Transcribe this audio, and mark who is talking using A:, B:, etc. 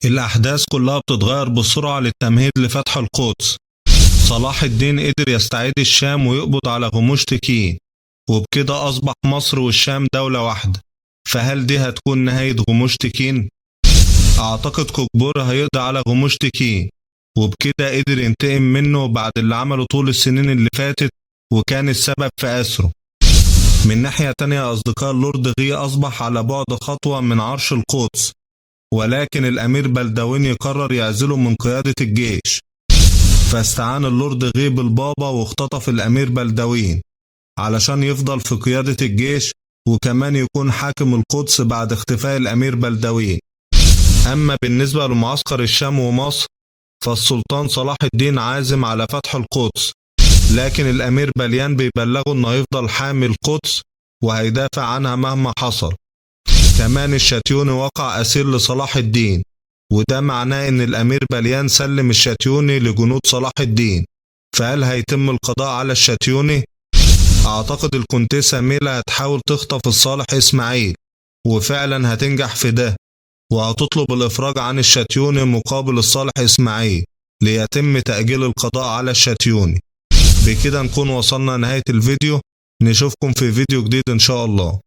A: الأحداث كلها بتتغير بسرعة للتمهيد لفتح القدس. صلاح الدين قدر يستعيد الشام ويقبض على غوموش تكين، وبكده أصبح مصر والشام دولة واحدة. فهل دي هتكون نهاية غوموش تكين؟ أعتقد كوكبوري هيقضي على غوموش تكين، وبكده قدر ينتقم منه بعد اللي عمله طول السنين اللي فاتت وكان السبب في أسره. من ناحية تانية يا أصدقاء، اللورد غي أصبح على بعد خطوة من عرش القدس، ولكن الأمير بلدوين يقرر يعزله من قيادة الجيش. فاستعان اللورد غي بالبابا واختطف الأمير بلدوين علشان يفضل في قيادة الجيش وكمان يكون حاكم القدس بعد اختفاء الأمير بلدوين. أما بالنسبة لمعسكر الشام ومصر، فالسلطان صلاح الدين عازم على فتح القدس، لكن الأمير بليان بيبلغه إنه هيفضل حامي القدس وهيدافع عنها مهما حصل. كمان الشاتيوني وقع أسير لصلاح الدين، وده معناه إن الأمير بليان سلم الشاتيوني لجنود صلاح الدين. فهل هيتم القضاء على الشاتيوني؟ أعتقد الكونتيسة ميلا هتحاول تخطف الصالح إسماعيل، وفعلا هتنجح في ده، وهتطلب الإفراج عن الشاتيوني مقابل الصالح إسماعيل ليتم تأجيل القضاء على الشاتيوني. بكده نكون وصلنا نهاية الفيديو، نشوفكم في فيديو جديد إن شاء الله.